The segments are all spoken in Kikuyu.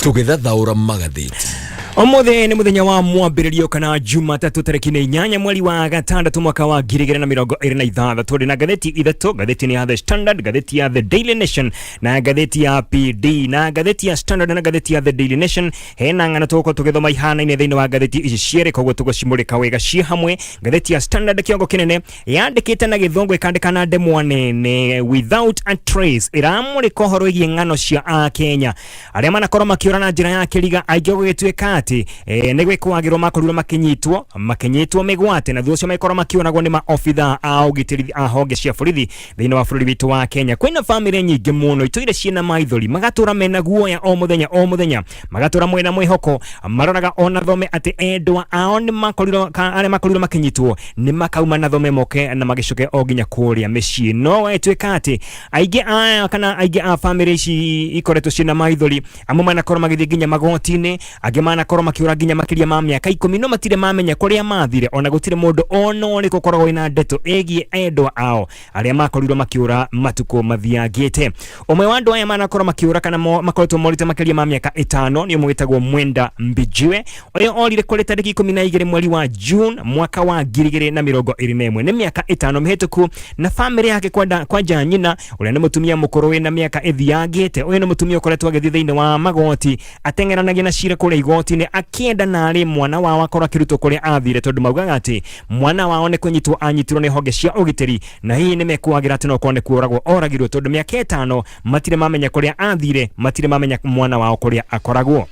Tũgĩthathaũra magathĩti. Ũmũthĩ nĩ mũthenya wa mwambĩrĩrio kana Jumatatũ tarĩki nĩ 8 mweri wa gatandatũ mwaka wa 2026. Ndĩ na ngathĩti ithatũ, ngathĩti nĩ ya The Standard, ngathĩti ya The Daily Nation na ngathĩti ya PD. Na ngathĩti ya Standard na ngathĩti ya The Daily Nation hena ng'ano tũgũkorwo tũgĩthoma ihanaine thĩinĩ wa ngathĩti ici cierĩ, koguo tũgũcimũrĩka wega ciĩ hamwe. Ngathĩti ya Standard kĩongo kĩnene yandĩkĩte na gĩthũngũ ĩkandĩka na ndemwa nene "Without a Trace", ĩramũrĩka ũhoro wĩgiĩ ng'ano cia Akenya arĩa manakorwo makĩũra na njĩra ya kĩriga, aingĩ gũgĩtuĩka atĩ nĩ gwĩkwagĩrwo makorirwo makĩnyitwo mĩgwate na thutha ũcio magĩkorwo makĩũragwo nĩ maobitha a ũgitĩri a honge cia borithi thĩinĩ wa bũrũri witũ wa Kenya. Kwĩna bamĩrĩ nyingĩ mũno itũire ciĩna maithori, magatũra mena guoya o mũthenya o mũthenya, magatũra mwena mwĩhoko, maroraga ona thome atĩ endwa ao nĩ makorirwo arĩa makorirwo makĩnyitwo nĩ makauma na thome moke na magĩcoke o nginya kũrĩa mĩciĩ. No ĩtuĩka atĩ aingĩ aya kana aingĩ a bamĩrĩ ici ikoretwo ciĩna maithori, amwe manakorwo magĩthiĩ nginya magoti-inĩ, angĩ manakorwo makĩũra nginya makĩria ma mĩaka 10, no matirĩ mamenya kũrĩa mathire, ona gũtirĩ mũndũ ona ũrĩkũ ũkoragwo wĩna ndeto ĩgiĩ endwa ao arĩa makorirwo makĩũra matukũ mathiangĩte. Ũmwe wa andũ aya manakorwo makĩũra kana makoretwo morĩte makĩria ma mĩaka 5 nĩ ũmwe wĩtagwo Mwenda Mbijiwe, ũrĩa orire kũrĩ tarĩki 12 mweri wa June mwaka wa 2021, nĩ mĩaka 5 mĩhĩtũku, na bamĩrĩ yake kwenda kwanja nyina ũrĩa nĩ mũtumia mũkũrũ wĩna mĩaka ĩthiangĩte. Ũyũ nĩ mũtumia ũkoretwo agĩthiĩ thĩinĩ wa magoti, ateng'eranagia na cira kũrĩa igoti-inĩ, akĩenda narĩ mwana wao akorwo akĩrutwo kũrĩa athire, tondũ maugaga atĩ mwana wao nĩ kũnyitwo anyitirwo nĩ honge cia ũgitĩri na hihi nĩ mekuagĩra atĩ no korwo nĩ kũragwo oragirwo, tondũ mĩaka 5 matirĩ mamenya kũrĩa athire, matirĩ mamenya mwana wao kũrĩa akoragwo.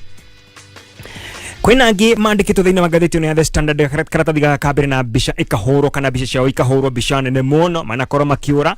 Kwĩna angĩ mandĩkĩtwo thĩinĩ wa ngathĩti ĩno ya The Standard, karatathi gaka ka mbere, na mbica ĩkahũrwo kana mbica ciao ikahũrwo mbica nene mũno manakorwo makĩũra.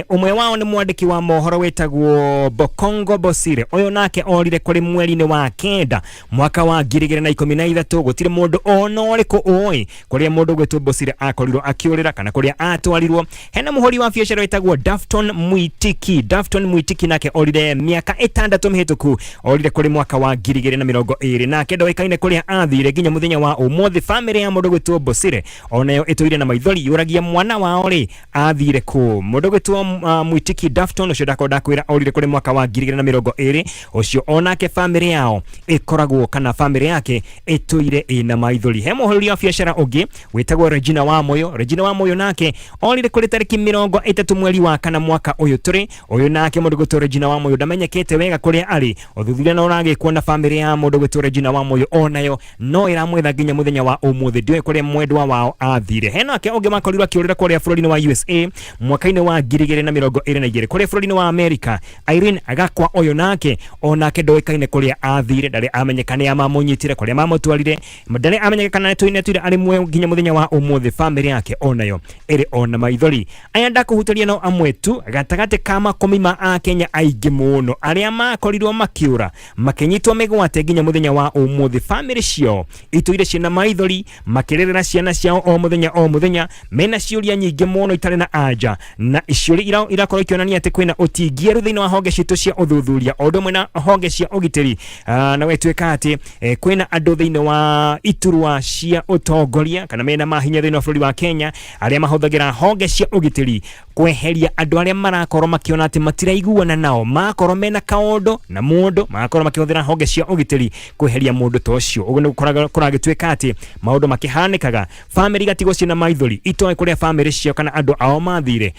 Ũmwe wao nĩ mwandĩki wa mohoro wĩtagwo Bokongo Bosire. Ũyũ nake orire kũrĩ mweri-inĩ wa kenda mwaka wa 2013. Gũtirĩ mũndũ ona ũrĩkũ ũĩ kũrĩa mũndũ gwĩtwo Bosire akorirwo akĩũrĩra kana kũrĩa atwarirwo. Hena mũhũri wa biacara wĩtagwo Dafton Mwitiki. Dafton Mwitiki nake orire mĩaka 6 mĩhĩtũku, orire kũrĩ mwaka wa 2020, nake ndoĩkaine kũrĩa athire nginya mũthenya wa ũmũthĩ. Bamĩrĩ ya mũndũ gwĩtwo Bosire onayo ĩtũire na maithori, yũragia mwana wao rĩ athire kũ. Mũndũ gwĩtwo Mwitiki Dafton ũcio ndakorwo ndakwĩra orire kũrĩ mwaka wa 2020 ũcio, onake bamĩrĩ yao ĩkoragwo kana bamĩrĩ yake ĩtũire ĩna maithori. He mũhũri wa biacara ũngĩ wĩtagwo Regina Wamoyo. Regina Wamoyo nake orire kũrĩ tarĩki 30 mweri wa kana mwaka ũyũ tũrĩ. Ũyũ nake mũndũ gwĩtwo Regina Wamoyo ndamenyekete wega kũrĩa arĩ. Ũthuthuria no ũragĩkwo na bamĩrĩ ya mũndũ gwĩtwo Regina Wamoyo onayo no ĩramwetha nginya mũthenya wa ũmũthĩ, ndĩũĩ kũrĩa mwendwa wao athire. Henake ũngĩ makorirwo akĩũrĩra kũrĩa bũrũri-inĩ wa USA mwaka-inĩ wa 2022, kũrĩa bũrũri-inĩ wa America, Irene Gakwa. Ũyũ nake onake ndoĩkaine kũrĩa athire, ndarĩ amenyeka nĩ mamũnyitire, kũrĩa mamũtwarire, ndarĩ amenyeka kana nĩtũine tuire arĩ muoyo nginya mũthenya wa ũmũthĩ. Bamĩrĩ yake onayo ĩrĩ ona maithori. Aya ndakũhutĩria no amwe tu gatagatĩ ka makũmi ma Akenya aingĩ mũno arĩa makorirwo makĩũra, makĩnyitwo mĩgwate nginya mũthenya wa ũmũthĩ. Bamĩrĩ ciao itũire ciĩna maithori, makĩrĩrĩra ciana ciao o mũthenya o mũthenya, mena ciũria nyingĩ mũno itarĩ na anja, na ciũria irakorwo ikĩonania atĩ kwĩna ũtingieru thĩinĩ wa honge citũ cia ũthuthuria o ũndũ ũmwe na honge cia ũgitĩri. Na gwĩtuĩka atĩ kwĩna andũ thĩinĩ wa iturwa cia ũtongoria kana mena mahinya thĩinĩ wa bũrũri wa Kenya arĩa mahũthagĩra honge cia ũgitĩri kweheria andũ arĩa marakorwo makĩona atĩ matiraiguana nao. Makorwo mena kaũndũ na mũndũ, magakorwo makĩhũthĩra honge cia ũgitĩri kweheria mũndũ ta ũcio. Ũguo nĩguo kũragĩtuĩka atĩ maũndũ makĩhanĩkaga, bamĩrĩ igatigwo ciĩna maithori, itoĩ kũrĩa bamĩrĩ ciao kana andũ ao mathire,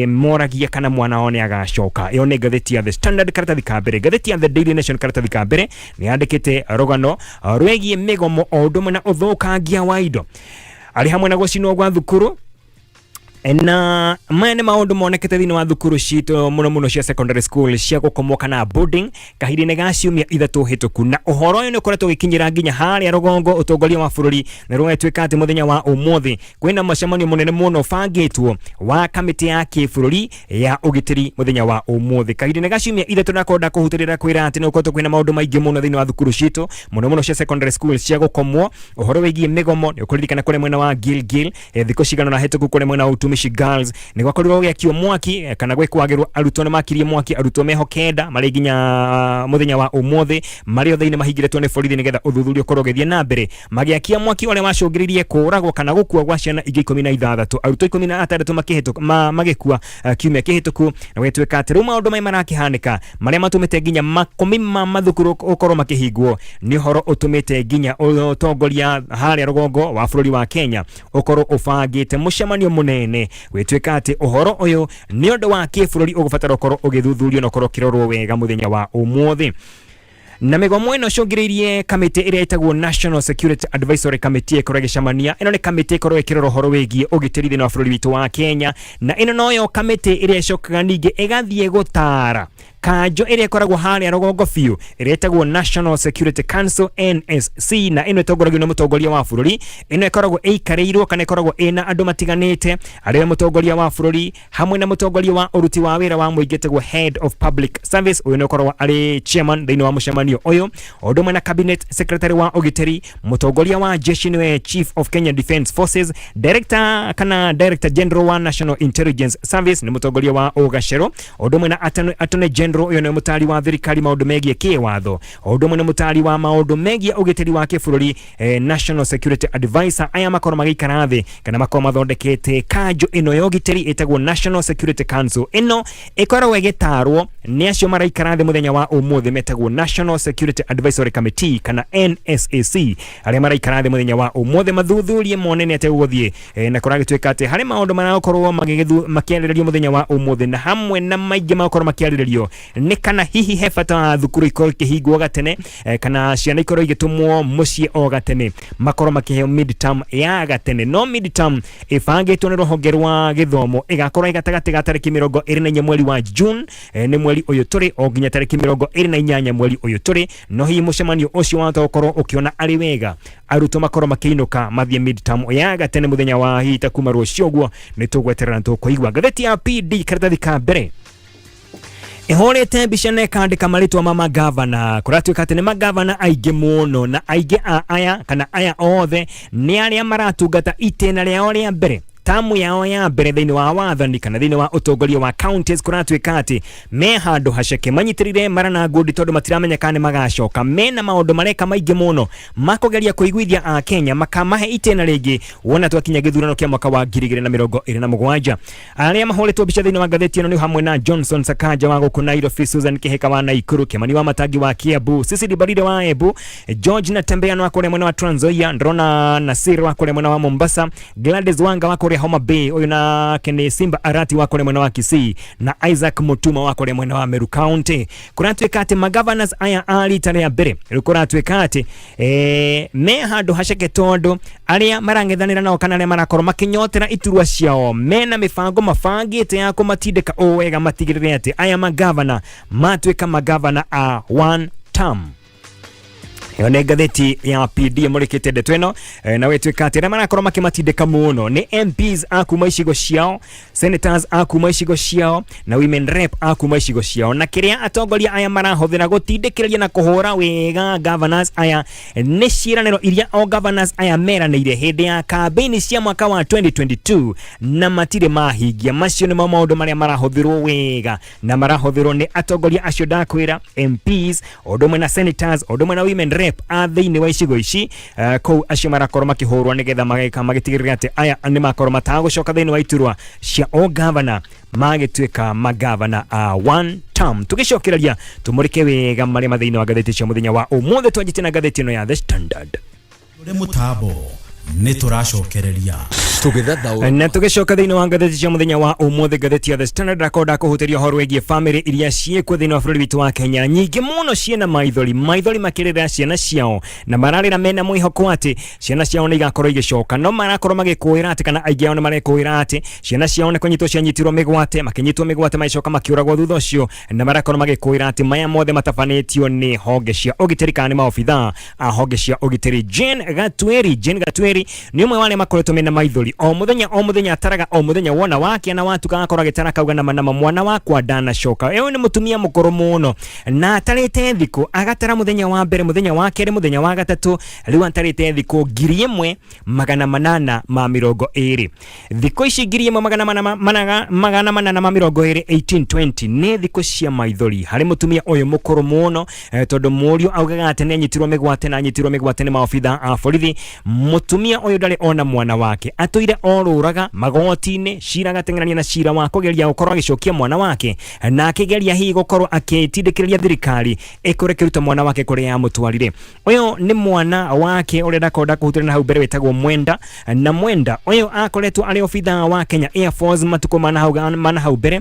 moragia kana mwana wao nĩ agacoka. Ĩyo nĩ ngathĩti ya The Standard karatathi ka mbere. Ngathĩti ya The Daily Nation karatathi ka mbere nĩ yandĩkĩte rũgano rwĩgiĩ mĩgomo o ũndũ ũmwe na ũthũkangia wa indo arĩ hamwe na gũcinwo gwa thukuru, na maya nĩ maũndũ monekete thĩinĩ wa thukuru citũ mũno mũno cia secondary school cia gũkomwo kana boarding kahinda-inĩ ga ciumia 3 hĩtũku. Na ũhoro ũyũ nĩ ũkoretwo ũgĩkinyĩra nginya harĩa rũgongo ũtongoria wa bũrũri, na rũgatuĩka atĩ mũthenya wa ũmũthĩ kwĩna mũcemanio mũnene mũno ũbangĩtwo wa kamĩtĩ ya kĩbũrũri ya ũgitĩri mũthenya wa ũmũthĩ. Kahinda-inĩ ga ciumia 3 nakorwo ndakũhutĩrĩra kwĩra atĩ nĩ gũkoretwo kwĩna maũndũ maingĩ mũno thĩinĩ wa thukuru citũ mũno mũno cia secondary school cia gũkomwo. Ũhoro wĩgiĩ mĩgomo nĩ ũkũririkana kũrĩa mwena wa Gilgil, thikũ cigana na hĩtũku kũrĩa mwena wa Utumishi. Utumishi Girls nĩ gwakorirwo gũgĩakio mwaki kana gwĩkwagĩrwo arutwo nĩ makirie mwaki, arutwo meho 9 marĩ nginya mũthenya wa ũmũthĩ marĩ othe-inĩ mahingĩrĩtwo nĩ borithi nĩgetha ũthuthuria ũkorwo ũgĩthiĩ na mbere magĩakia mwaki ũrĩa wacũngĩrĩirie kũragwo kana gũkua gwa ciana ingĩ 16, arutwo 16 magĩkua kiumia kĩhĩtũku. Na gwĩtuĩka atĩ rĩu maũndũ maya marakĩhanĩka marĩa matũmĩte nginya makũmi ma mathukuru gũkorwo makĩhingwo nĩ ũhoro ũtũmĩte nginya ũtongoria harĩa rũgongo wa bũrũri wa Kenya ũkorwo ũbangĩte mũcemanio mũnene. Gwĩtuĩka atĩ ũhoro ũyũ nĩ ũndũ wa kĩbũrũri ũgũbatara ũkorwo ũgĩthuthurio na ũkorwo ũkĩrorwo wega mũthenya wa ũmũthĩ. Na mĩgomo ĩno ĩcũngĩrĩirie kamĩtĩ ĩrĩa ĩtagwo National Security Advisory Committee ĩkorwo ĩgĩcemania. Ĩno nĩ kamĩtĩ ĩkorwo ĩkĩrora ũhoro wĩgiĩ ũgitĩri thĩinĩ wa bũrũri witũ wa Kenya, na ĩno noyo kamĩtĩ ĩrĩa ĩcokaga ningĩ ĩgathiĩ gũtara kanjo ĩrĩa ĩkoragwo harĩa rũgongo biũ ĩrĩa ĩtagwo National Security Council, NSC, na ĩno ĩtongoragio nĩ mũtongoria wa bũrũri. Ĩno ĩkoragwo ĩikarĩirwo kana ĩkoragwo ĩna andũ matiganĩte, arĩa mũtongoria wa bũrũri hamwe na mũtongoria wa ũruti wa wĩra wa mũingĩ ĩtagwo Head of Public Service, ũyũ nĩ ũkoragwo arĩ chairman thĩinĩ wa mũcemanio ũyũ, o ũndũ ũmwe na cabinet secretary wa ũgitĩri, mũtongoria wa jeshi nĩwe Chief of Kenya Defence Forces, director kana Director General wa National Intelligence Service nĩ mũtongoria wa ũgacero, o ũndũ ũmwe na Attorney General, ũyũ nĩ mũtari wa thirikari maũndũ megiĩ kĩwatho, o ũndũ ũmwe na mũtari wa maũndũ megiĩ ũgitĩri wa kĩbũrũri, National Security Advisor. Aya makorwo magĩikara thĩ kana makorwo mathondekete kanjũ ĩno ya ũgitĩri ĩtagwo National Security Council. Ĩno ĩkoragwo ĩgĩtarwo nĩ acio maraikara thĩ mũthenya wa ũmũthĩ metagwo National Security Advisory Committee kana NSAC, arĩa maraikara thĩ mũthenya wa ũmũthĩ mathuthurie mone nĩ atĩa gũgũthiĩ. Na kũragĩtuĩka atĩ harĩ maũndũ marakorwo makĩarĩrĩrio mũthenya wa ũmũthĩ, na hamwe na maingĩ magakorwo makĩarĩrĩrio nĩ kana hihi he bata wa thukuru ikorwo ikĩhingwo gatene, kana ciana ikorwo igĩtũmwo mũciĩ o gatene, makorwo makĩheo midterm ya gatene. No midterm ĩbangĩtwo nĩ rũhonge rwa gĩthomo ĩgakorwo ĩ gatagatĩ ga tarĩki 24 mweri wa June, nĩ mweri ũyũ tũrĩ, o nginya tarĩki 28 mweri ũyũ tũrĩ. No hihi mũcemanio ũcio wahota gũkorwo ũkĩona arĩ wega arutwo makorwo makĩinũka mathiĩ midterm ya gatene mũthenya wa hihi ta kuma rũciũ ũguo? Nĩ tũgweterera na tũkũigua. Ngathĩti ya PD karatathi ka mbere ĩhũrĩte mbica na ĩkandĩka marĩtwa ma magavana. Kũratuĩka atĩ nĩ magavana aingĩ mũno, na aingĩ a aya kana aya othe nĩ arĩa maratungata itĩna rĩao rĩa mbere, tamu yao ya mbere thĩinĩ wa wathani kana thĩinĩ wa ũtongoria wa counties. Kũratuĩka atĩ me handũ haceke manyitĩrĩire mara na ngundi tondũ matiramenya kana nĩ magacoka. Mena maũndũ mareka maingĩ mũno makũgeria kũiguithia a Kenya makamahe itĩna rĩngĩ wona twakinya gĩthurano kĩa mwaka wa 2027. Arĩa mahũrĩtwo mbica thĩinĩ wa ngathĩti ĩno nĩ hamwe na Johnson Sakaja wa gũkũ Nairobi, Susan Kihika wa Naikuru, Kimani wa Matangi wa Kiambu, Cecily Barire wa Embu, George Natembeya wa kũrĩa mwena wa Trans Nzoia, ndĩrona Nasir wa kũrĩa mwena wa Mombasa, Gladys Wanga wa kũrĩa Homa Bay, ũyũ nake nĩ Simba Arati wa kũrĩa mwena wa Kisii na Isaac Mutuma wa kũrĩa mwena wa Meru County. Kũratuĩka atĩ magavanors aya a rita rĩa mbere rĩu kũratuĩka atĩ me handũ haceke tondũ arĩa marang'ethanĩra nao kana arĩa marakorwo makĩnyotera iturwa ciao mena mĩbango mabangĩte ya kũmatindĩka ũũ wega matigĩrĩre atĩ aya magavana matuĩka magavana a one term. Ĩyo nĩ ngathĩti ya PD ĩmũrĩkĩte ndeto ĩno, na gwĩtuĩka atĩ arĩa marakorwo makĩmatindĩka mũno nĩ MPs a kuma icigo ciao, senators a kuma icigo ciao na women rep a kuma icigo ciao. Na kĩrĩa atongoria aya marahũthĩra gũtindĩkĩrĩria na kũhũra wega governors aya nĩ ciĩranĩro iria o governors aya meranĩire hĩndĩ ya kambĩini cia mwaka wa 2022 na matirĩ mahingia. Macio nĩmo maũndũ marĩa marahũthĩrwo wega na marahũthĩrwo nĩ atongoria acio ndakwĩra, MPs o ũndũ ũmwe na senators o ũndũ ũmwe na women rep a thĩinĩ wa icigo ici, kũu acio marakorwo makĩhũrwo nĩgetha mageka magĩtigĩrĩra atĩ aya nĩ makorwo matagũcoka thĩinĩ wa iturwa cia o gavana, magĩtuĩka magavana a one term. Tũgĩcokereria tũmũrĩke wega marĩa ma thĩinĩ wa ngathĩti cia mũthenya wa ũmũthĩ. Twanjĩtie na ngathĩti ĩno ya The Standard. Tũrĩ mũtambo nĩ tũracokereria. Tũgĩthathaũra. Na tũgĩcoka thĩinĩ wa ngathĩti cia mũthenya wa ũmũthĩ, ngathĩti ya The Standard akorwo ndakũhutĩria ũhoro wĩgiĩ famĩlĩ iria ciĩkuo thĩinĩ wa bũrũri witũ wa Kenya nyingĩ mũno ciĩna maithori maithori makĩrĩra ciana ciao, na mararĩra mena mwĩhoko atĩ ciana ciao nĩ igakorwo igĩcoka, no marakorwo magĩkũĩra atĩ kana aingĩ ao nĩ marekũĩra atĩ ciana ciao nĩ kũnyitwo cianyitirwo mĩgwate, makĩnyitwo mĩgwate magĩcoka makĩũragwo thutha ũcio, na marakorwo magĩkũĩra atĩ maya mothe matabanĩtio nĩ honge cia ũgitĩri kana nĩ maobithaa a honge cia ũgitĩri. Jane Gatweri, Jane Gatweri nĩ ũmwe wa arĩa makoretwo mena maithori. Maithori o muthenya o muthenya ataraga o muthenya wona wake na watuka akorwo agĩtara akauga nama nama mwana wakwa ndanacoka. Ũyũ nĩ mũtumia mũkũrũ mũno na atarĩte thikũ agatara mũthenya wa mbere, mũthenya wa kerĩ, mũthenya wa gatatũ, rĩu atarĩte thikũ 1820. Thikũ ici 1820, 1820 nĩ thikũ cia maithori harĩ mũtumia ũyũ mũkũrũ mũno, tondũ mũriũ augaga atĩ nĩ anyitirwo mĩgwate na anyitirwo mĩgwate nĩ maobitha a borithi. Mũtumia ũyũ ndarĩ ona mwana wake, atũire orũraga magoti-inĩ, cira agateng'erania na cira wa kũgeria gũkorwo agĩcokia mwana wake, na akĩgeria hihi gũkorwo akĩtindĩkĩrĩria thirikari ĩkorwo ĩkĩruta mwana wake kũrĩa yamũtwarire. Ũyũ nĩ mwana wake ũrĩa ndakorwo kũhutania na hau mbere wĩtagwo Mwenda, na Mwenda ũyũ akoretwo arĩ obitha wa Kenya Air Force matukũ mana hau mbere,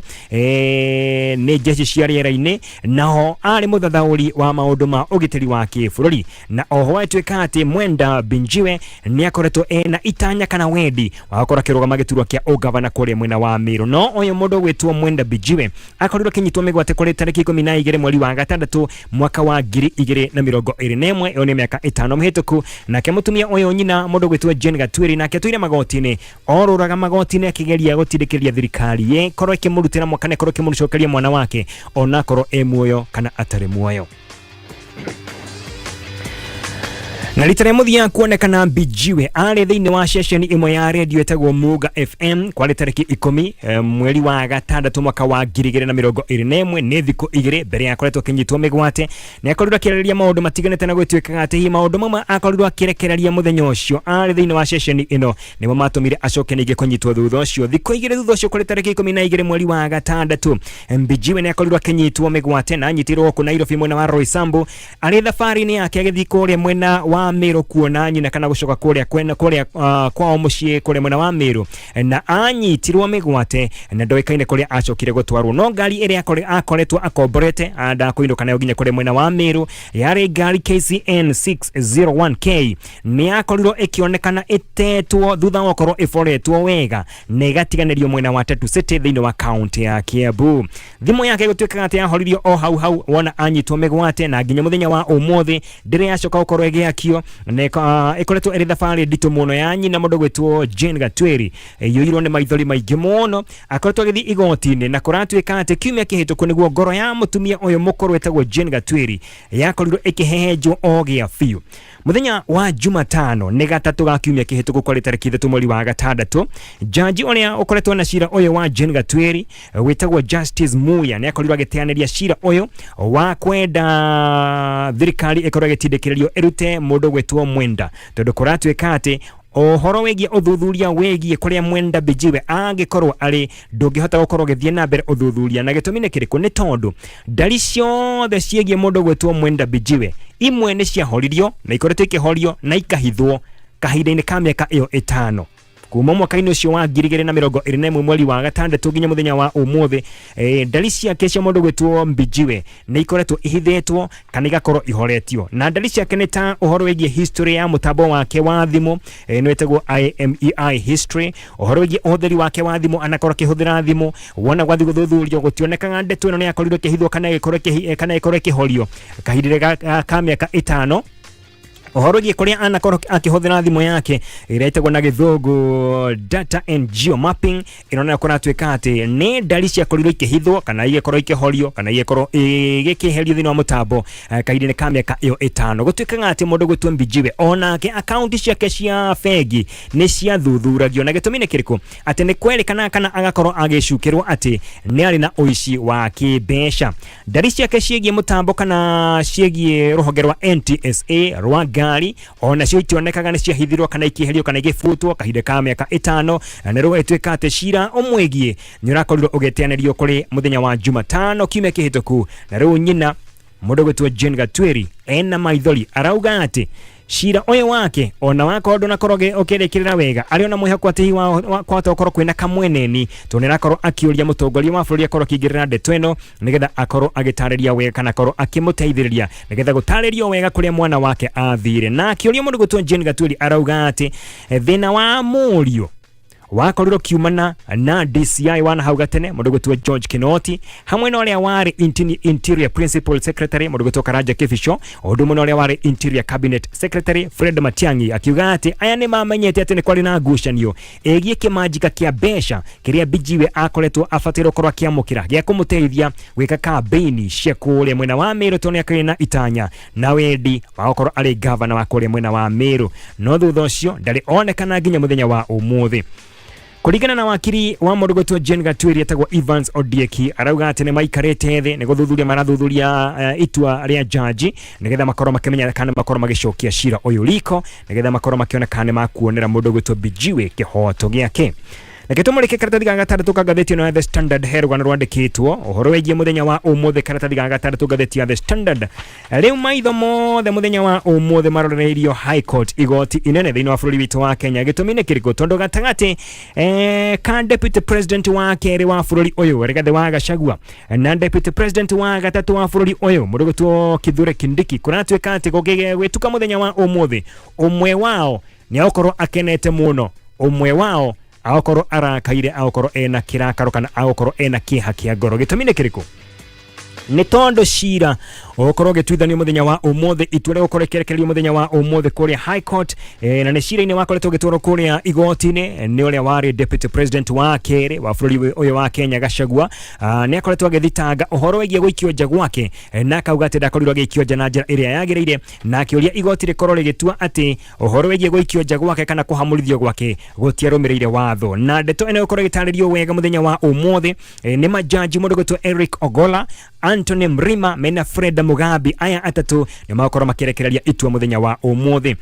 nĩ jeshi cia rĩera-inĩ, naho arĩ mũthathaũri wa maũndũ ma ũgitĩri wa kĩbũrũri. Na oho atuĩka atĩ Mwenda Binjiwe nĩ akoretwo ena itanya kana wendi wa gũkorwo akĩrũgama gĩturwa kĩa ũgavana kũrĩa mwena wa Meru. No ũyũ mũndũ ũgwĩtwo Mwenda Binjiwe akorirwo akĩnyitwo mĩgwate kũrĩ tarĩki 12 mweri wa gatandatũ mwaka wa 2021, ĩyo nĩ mĩaka 5 mĩhĩtũku. Nake mũtumia ũyũ nyina mũndũ ũgwĩtwo Jane Gatwiri nake atũire magoti-inĩ, orũraga magoti-inĩ akĩgeria gũtindĩkĩrĩria thirikari ĩkorwo ĩkĩmũrutĩra kana ĩkorwo ĩkĩmũcokeria mwana wake onakorwo e muoyo kana atarĩ muoyo. Na rita rĩa mũthia kuonekana Mbijiwe arĩ thĩinĩ wa ceceni ĩmwe ya redio ĩtagwo Muga FM kwarĩ tarĩki 10 mweri wa gatandatũ mwaka wa 2021, nĩ thikũ 2 mbere ya akoretwo akĩnyitwo mĩgwate. Nĩ akorirwo akĩarĩrĩria maũndũ matiganĩte na gwĩtuĩkaga atĩ hihi maũndũ mamwe akorirwo akĩrekereria mũthenya ũcio arĩ thĩinĩ wa ceceni ĩno nĩmo matũmire acoke ningĩ kũnyitwo thutha ũcio. Thikũ 2 thutha ũcio kũrĩ tarĩki 12 mweri wa gatandatũ, Mbijiwe nĩ akorirwo akĩnyitwo mĩgwate na anyitirwo gũkũ Nairobi mwena wa Roysambu arĩ thabarĩ-inĩ yake agĩthiĩ kũrĩa mwena wa Meru kuona nyina kana gũcoka kũrĩa kwena kũrĩa kwao mũciĩ kũrĩa mwena wa Meru, na anyitirwo mĩgwate na ndoĩkaine kũrĩa acokire gũtwarwo. No ngari ĩrĩa akoretwo akomborete ndakũinũka nayo nginya kũrĩa mwena wa Meru yarĩ ngari KCN 601K, nĩ yakorirwo ĩkĩonekana ĩtetwo thutha wa gũkorwo ĩboretwo wega na ĩgatiganĩrio mwena wa Tatu City thĩinĩ wa kaunti ya Kiambu. Thimũ yake gũtuĩkaga atĩ yahoririo o hau hau wona anyitwo mĩgwate, na nginya mũthenya wa ũmũthĩ ndĩrĩ yacoka gũkorwo ĩgĩakio, na ĩkoretwo ĩrĩ thabarĩ nditũ mũno ya nyina mũndũ gwĩtwo Jane Gatwiri, ĩiyũirwo nĩ maithori maingĩ mũno. Akoretwo agĩthiĩ igoti-inĩ na kũratuĩka atĩ kiumia kĩhĩtũku nĩguo ngoro ya mũtumia ũyũ mũkũrũ wĩtagwo Jane Gatwiri yakorirwo ĩkĩhehenjwo o gĩa biũ. Mũthenya wa Jumatano nĩ gatatũ ga kiumia kĩhĩtũku kwarĩ tarĩki 3 mweri wa gatandatũ, jaji ũrĩa ũkoretwo na cira ũyũ wa Jane Gatwiri wĩtagwo Justice Muya nĩ akorirwo agĩteanĩria cira ũyũ wa kwenda thirikari ĩkorwo ĩgĩtindĩkĩrĩrio ĩrute mũndũ gwĩtwo Mwenda, tondũ kũratuĩka atĩ ũhoro wĩgiĩ ũthuthuria wĩgiĩ kũrĩa Mwenda Mbijiwe angĩkorwo arĩ ndũngĩhota gũkorwo ũgĩthiĩ na mbere ũthuthuria. Na gĩtũmi nĩ kĩrĩkũ? Nĩ tondũ ndari ciothe ciĩgiĩ mũndũ gwĩtwo Mwenda Mbijiwe imwe nĩ ciahoririo na ikoretwo ikĩhorio na ikahithwo kahinda-inĩ ka mĩaka ĩyo 5 kuma mwaka-inĩ ũcio wa 2021 mweri wa gatandatũ nginya mũthenya wa ũmũthĩ. Ndari ciake cia mũndũ gwĩtwo Mbijiwe nĩ ikoretwo ihithĩtwo kana igakorwo ihoretio, na ndari ciake nĩ ta ũhoro wĩgiĩ history ya mũtambo wake wa thimũ, nĩ wĩtagwo IMEI history, ũhoro wĩgiĩ ũhũthĩri wake wa thimũ, anakorwo akĩhũthĩra thimũ. Wona gwathiĩ gũthuthurio gũtionekaga ndeto ĩno nĩ yakorirwo ĩkĩhithwo kana ĩgĩkorwo ĩkĩhorio kahinda ka mĩaka 5. Ũhoro wĩgiĩ kũrĩa anakorwo akĩhũthĩra thimũ yake ĩrĩa ĩtagwo na gĩthũngũ data and geomapping, ĩno nayo kũratuĩka atĩ nĩ ndari ciakorirwo ikĩhithwo kana igĩkorwo ikĩhorio kana igĩkorwo igĩkĩeherio thĩinĩ wa mũtambo kahinda-inĩ ka mĩaka ĩyo 5. Gũtuĩkaga atĩ mũndũ gwĩtwo Mbijiwe onake akaunti ciake cia bengi nĩ ciathuthuragio, na gĩtũmi nĩ kĩrĩkũ? Atĩ nĩ kwerĩkana kana agakorwo agĩcukĩrwo atĩ nĩ arĩ na ũici wa kĩmbeca. Ndari ciake ciĩgiĩ mũtambo kana ciĩgiĩ rũhonge rwa NTSA rwa ngari onacio itionekaga nĩ ciahithirwo kana ikĩeherio kana igĩbutwo kahinda ka mĩaka 5. Na nĩ rũgĩtuĩka atĩ cira ũmwĩgiĩ nĩ ũrakorirwo ũgĩteanĩrio kũrĩ mũthenya wa Jumatano kiumia kĩhĩtũku. Na rĩu nyina mũndũ gwĩtwo Jane Gatwiri ena maithori arauga atĩ cira ũyũ wake ona wakorwo ndũnakorwo ũkĩrĩkĩrĩra wega, arĩ ona mwĩhoko atĩ hihi kwahota gũkorwo kwĩna kamweneni, tondũ nĩ arakorwo akĩũria mũtongoria wa bũrũri akorwo akĩingĩrĩra ndeto ĩno nĩgetha akorwo agĩtarĩria wega kana akorwo akĩmũteithĩrĩria nĩgetha gũtarĩrio wega kũrĩa mwana wake athire. Na akĩũria mũndũ gwĩtwo Jane Gatwiri arauga atĩ thĩna wa mũriũ Wakorirwo kiumana na DCI wana hau gatene mundu gwitwo George Kinoti, hamwe na uria wari Interior Principal Secretary mundu gwitwo Karanja Kibicho, undu umwe na uria wari Interior Cabinet Secretary Fred Matiang'i, akiuga ati aya ni mamenyete ati ni kwari na ngucanio ĩgiĩ kĩmanjika kĩa mbeca kĩrĩa Mbijiwe akoretwo abatairwo gũkorwo akĩamũkĩra gĩa kũmũteithia gwĩka kambeini cia kũrĩa mwena wa Meru, tondũ nĩakĩrĩ na itanya na wendi wa gũkorwo arĩ gavana wa kũrĩa mwena wa Meru, no thutha ũcio ndarĩ onekana nginya mũthenya wa ũmũthĩ. Kũringana na wakiri wa mũndũ gwĩtwo Jane Gatwiri etagwo Evans Odieki, arauga atĩ nĩ maikarĩte thĩ nĩ gũthuthuria marathuthuria itua rĩa jaji nĩgetha makorwo makĩmenya kana makorwo magĩcokia cira ũyũ riko, nĩgetha makorwo makĩona kana nĩ makuonera mũndũ gwĩtwo Mbijiwe kĩhoto gĩake. Reke tũmũrĩke karatathi ga gatandatũ ka ngathĩti ĩno ya The Standard. He rũgano rwandĩkĩtwo ũhoro wĩgiĩ mũthenya wa ũmũthĩ. Karatathi ga gatandatũ ngathĩti ya The Standard. Rĩu maitho mothe mũthenya wa ũmũthĩ marorereirio High Court, igoti inene thĩinĩ wa bũrũri witũ wa Kenya. Gĩtũmi nĩ kĩrĩkũ? Tondũ gatagatĩ ka Deputy President wa kerĩ wa bũrũri ũyũ Rigathĩ wa Gachagua na Deputy President wa gatatũ wa bũrũri ũyũ mũndũ gwĩtwo Kithure Kindiki, kũratuĩka atĩ gũgĩtuka mũthenya wa ũmũthĩ, ũmwe wao nĩ agũkorwo akenete mũno, ũmwe wao agũkorwo arakaire, agũkorwo ena kĩrakaro kana agũkorwo ena kĩeha kĩa ngoro. Gĩtũmi nĩ kĩrĩkũ? Nĩ tondũ cira ũgũkorwo ũgĩtuithanio mũthenya wa ũmũthĩ, itua rĩgũkorwo rĩkĩrekererio mũthenya wa ũmũthĩ kũrĩa High Court, na nĩ cira-inĩ wakoretwo ũgĩtwarwo kũrĩa igoti-inĩ nĩ ũrĩa warĩ Deputy President wa kerĩ wa bũrũri ũyũ wa Kenya Gachagua. Nĩ akoretwo agĩthitanga ũhoro wĩgiĩ gũikio nja gwake, na akauga atĩ ndakorirwo agĩikio nja na njĩra ĩrĩa yagĩrĩire, na akĩũria igoti rĩkorwo rĩgĩtua atĩ ũhoro wĩgiĩ gũikio nja gwake kana kũhamũrithio gwake gũtiarũmĩrĩire watho. Na ndeto ĩno ĩgũkorwo ĩgĩtarĩrio wega mũthenya wa ũmũthĩ nĩ majaji mũndũ gwĩtwo Eric Ogola, Anthony Mrima mena Fred Mugambi. Aya atatũ nĩ magũkorwo makĩrekereria itua mũthenya wa ũmũthĩ.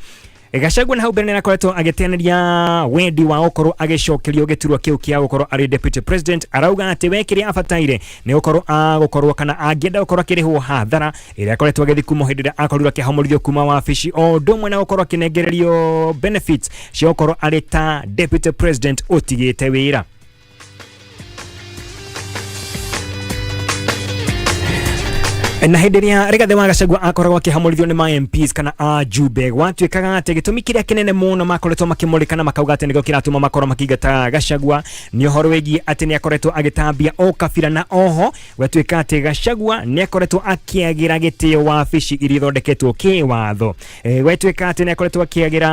Gachagua na hau mbere nĩakoretwo agĩteanĩria wendi wa gũkorwo agĩcokerio gĩturwa kĩu kĩa gũkorwo arĩ Deputy President. Arauga atĩ we kĩrĩa abataire nĩ gũkorwo agũkorwo kana angĩenda gũkorwo akĩrĩhwo hathara ĩrĩa akoretwo agĩthiĩ kuma hĩndĩ ĩrĩa akorirwo akĩhamũrithio kuma wabici, o ũndũ ũmwe na gũkorwo akĩnengererio benefits cia gũkorwo arĩ ta Deputy President ũtigĩte wĩra. Na hĩndĩ ĩrĩa Rigathĩ wa Gachagua akoragwo akĩhamũrithio nĩ ma MPs kana ajumbe, gwatuĩkaga atĩ gĩtũmi kĩrĩa kĩnene mũno makoretwo makĩmũrĩka na makauga atĩ nĩkĩo kĩratũma makorwo makĩingata Gachagua nĩ ũhoro wĩgiĩ atĩ nĩ akoretwo agĩtambia ũkabira, na oho gwatuĩka atĩ Gachagua nĩ akoretwo akĩagĩra gĩtĩo wabici iria ithondeketwo kĩwatho. Gwatuĩka atĩ nĩ akoretwo akĩagĩra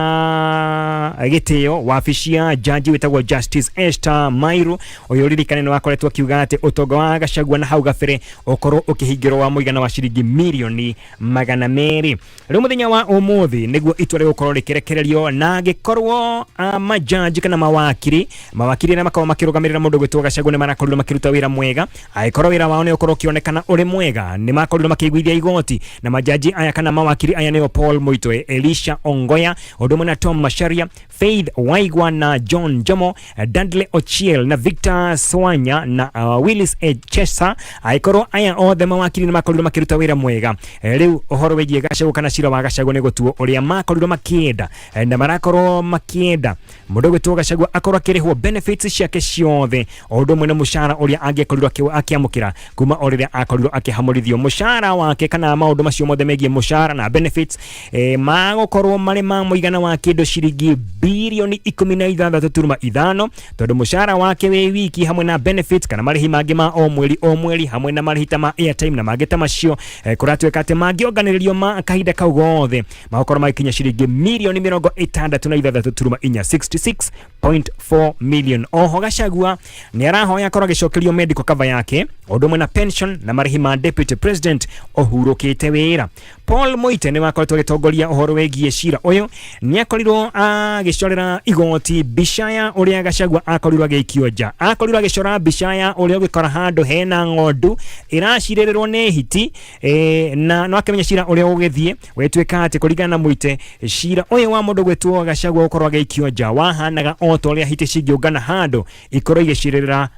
gĩtĩo wabici ya jaji wĩtagwo Justice Esther Mairu. Ũyũ ririkane nĩ wakoretwo akiuga atĩ ũtonga wa Gachagua na hau gabere ũkorwo ũkĩhingĩrwo wa mũigana wa ciringi mirioni 200. Rĩu mũthenya wa ũmũthĩ nĩguo itua rĩgũkorwo rĩkĩrekererio, na angĩkorwo majaji kana mawakiri arĩa makoragwo makĩrũgamĩrĩra mũndũ gwĩtwo Gachagua nĩ marakorirwo makĩruta wĩra mwega, angĩkorwo wĩra wao nĩ ũkorwo ũkĩonekana ũrĩ mwega, nĩ makorirwo makĩiguithia igoti. Na majaji aya kana mawakiri aya nĩo Paul Muitwe, Elisha Ongoya, ũndũ ũmwe na Tom Macharia, Faith Waigwa na John Jomo, Dudley Ochiel na Victor Swanya na Willis Echesa. Angĩkorwo aya othe mawakiri nĩ makorirwo makĩruta wĩra mwega, rĩu ũhoro wĩgiĩ Gachagua kana cira wa Gachagua nĩ gũtuo ũrĩa makorirwo makĩenda, na marakorwo makĩenda mũndũ gwĩtwo Gachagua akorwo akĩrĩhwo benefits ciake ciothe, o ũndũ ũmwe na mũcara ũrĩa angĩkorirwo akĩamũkĩra kuma o rĩrĩa akorirwo akĩhamũrithio. Mũcara wake kana maũndũ macio mothe megiĩ mũcara na benefits magũkorwo marĩ ma mũigana wa kĩndũ ciringi 16.5 birioni, tondũ mũcara wake wĩ wiki hamwe na benefits kana marĩhi mangĩ ma o mweri o mweri, hamwe na marĩhi ta ma airtime na mangĩ ta macio, kũratuĩka atĩ mangĩonganĩrĩrio ma kahinda kau gothe magũkorwo magĩkinya ciringi 66.4 mirioni 66.4 million. Oho Gachagua nĩ arahoya akorwo agĩcokerio medical cover yake, ũndũ ũmwe na pension na marĩhi ma Deputy President ũhurũkĩte wĩra. Paul Muite nĩ wakoretwo agĩtongoria ũhoro wĩgiĩ cira ũyũ. Nĩ akorirwo agĩcorera igoti mbica ya ũrĩa Gachagua akorirwo agĩikio nja. Akorirwo agĩcora mbica ya ũrĩa ũgĩkora handũ hena ng'ondu ĩracirĩrĩrwo nĩ hiti, na no akĩmenya cira ũrĩa ũgĩthiĩ. Gwĩtuĩka atĩ kũringana na Muite, cira ũyũ wa mũndũ gwĩtwo Gachagua gũkorwo agĩikio nja wahanaga o ta ũrĩa hiti cingĩũngana handũ ikorwo igĩcirĩrĩra,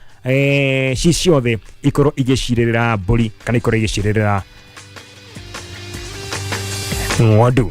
ci ciothe ikorwo igĩcirĩrĩra mbũri kana ikorwo igĩcirĩrĩra ng'ondu.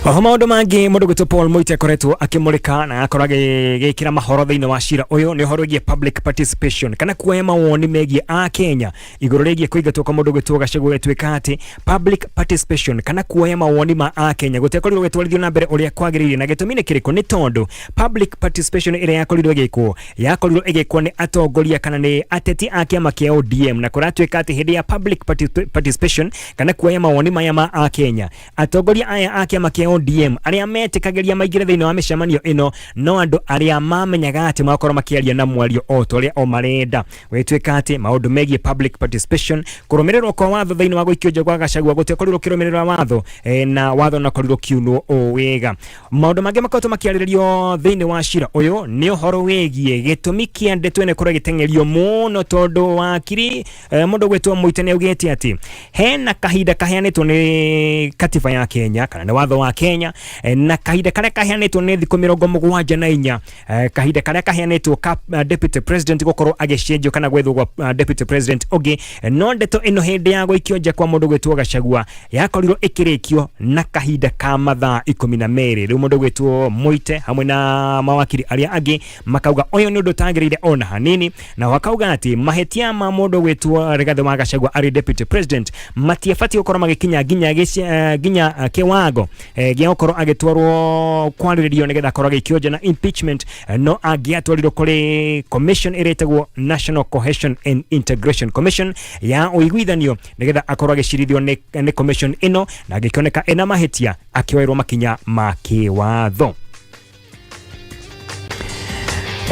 Oho maũndũ mangĩ mũndũ gwĩtwo Paul Moite akoretwo akĩmũrĩka na agakorwo agĩkĩra mahoro thĩinĩ wa cira ũyũ nĩ ũhoro wĩgiĩ public participation kana kuoya mawoni megiĩ a Kenya igũrũ rĩgiĩ kũingatwo kwa mũndũ gwĩtwo Gachagua. Gũtuĩka atĩ public participation kana kuoya mawoni ma a Kenya gũtiakorirwo gũgĩtwarithio na mbere ũrĩa kwagĩrĩire. Na gĩtũmi nĩ kĩrĩkũ? Nĩ tondũ public participation ĩrĩa yakorirwo ĩgĩkwo yakorirwo ĩgĩkwo nĩ atongoria kana nĩ ateti a kĩama kĩa ODM, na kũratuĩka atĩ hĩndĩ ya public participation kana kuoya mawoni maya ma a Kenya, atongoria aya a kĩama kĩa ODM arĩa metĩkagĩria maingĩre thĩinĩ wa mĩcemanio ĩno no andũ arĩa mamenyaga atĩ magakorwo makĩaria na mwario o ta ũrĩa o marenda. Gũgĩtuĩka atĩ maũndũ megiĩ public participation, kũrũmĩrĩrwo kwa watho thĩinĩ wa gũikio nja gwa Gachagua gũtiakorirwo kĩrũmĩrĩra watho, na watho nakorirwo kiunwo o wega. Maũndũ mangĩ makoretwo makĩarĩrĩrio thĩinĩ wa cira ũyũ nĩ ũhoro wĩgiĩ gĩtũmi kĩa ndeto ĩno ĩkorwo ĩgĩteng'erio mũno, tondũ wakiri mũndũ gwĩtwo Mũite nĩ augĩte atĩ hena kahinda kaheanĩtwo nĩ katiba ya Kenya kana nĩ watho wa Kenya, na kahinda karĩa kaheanĩtwo nĩ thikũ 74, kahinda karĩa kaheanĩtwo ka deputy president gũkorwo agĩcenjio kana gwethwo gwa deputy president ũngĩ. No ndeto ĩno hĩndĩ ya gũikio nja kwa mũndũ gwĩtwo Gachagua yakorirwo ĩkĩrĩkio na kahinda ka mathaa 12. Rĩu mũndũ gwĩtwo Mũite hamwe na mawakiri arĩa angĩ makauga ũyũ nĩ ũndũ ũtagĩrĩire ona hanini, na wakauga atĩ mahĩtia ma mũndũ gwĩtwo Rigathĩ wa Gachagua arĩ deputy president matiabatiĩ gũkorwo magĩkinya nginya kĩwango gĩa gũkorwo agĩtwarwo kwarĩrĩrio nĩgetha akorwo agĩikio nja na impeachment, no angĩatwarirwo kũrĩ commission ĩrĩa ĩtagwo National Cohesion and Integration Commission ya ũiguithanio nĩgetha akorwo agĩcirithio nĩ commission ĩno, na angĩkĩoneka ena mahĩtia akĩoerwo makinya ma kĩwatho.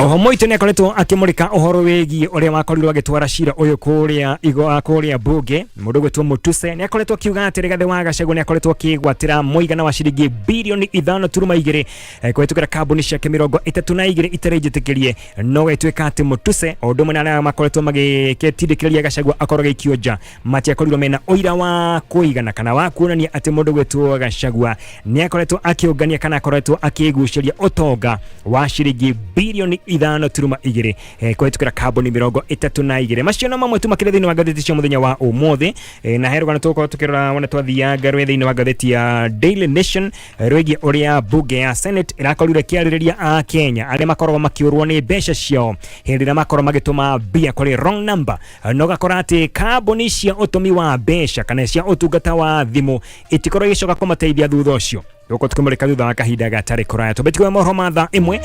Oho Moito nĩ akoretwo akĩmũrĩka ũhoro wĩgiĩ ũrĩa wakorirwo agĩtwara cira ũyũ kũrĩa igo kũrĩa bunge. Mũndũ gwĩtwo Mutuse nĩ akoretwo akiuga atĩ Rigathĩ wa Gachagua nĩ akoretwo akĩgwatĩra mũigana wa ciringi birioni 5.2 kũhĩtũkĩra kambuni ciake 32 itarĩ njĩtĩkĩrie. No gĩtuĩka atĩ Mutuse o ũndũ ũmwe na arĩa makoretwo magĩtindĩkĩrĩria Gachagua akorwo agĩikio nja matiakorirwo mena ũira wa kũigana kana wa kuonania atĩ mũndũ gwĩtwo Gachagua nĩ akoretwo akĩũngania kana akoretwo akĩgucĩria ũtonga wa ciringi birioni 5.2 kũhĩtũkĩra kambuni 32. Macio no mamwe tu makĩrĩ thĩinĩ wa ngathĩti cia mũthenya wa ũmũthĩ, na he rũgano tũgũkorwo tũkĩrora wona twathianga rwĩ thĩinĩ wa ngathĩti ya Daily Nation, rwĩgiĩ ũrĩa bunge ya Senate ĩrakorirwo ĩkĩarĩrĩria a Kenya arĩa makoragwo makĩũrwo nĩ mbeca ciao hĩndĩ ĩrĩa makorwo magĩtũma mbia kũrĩ wrong number, na ũgakora atĩ kambuni cia ũtũmi wa mbeca kana cia ũtungata wa thimũ itikorwo igĩcoka kũmateithia thutha ũcio. Gũkũ tũkĩmũrĩka thutha wa kahinda gatarĩ kũraya. Tũmbĩtio mohoro ma thaa 1.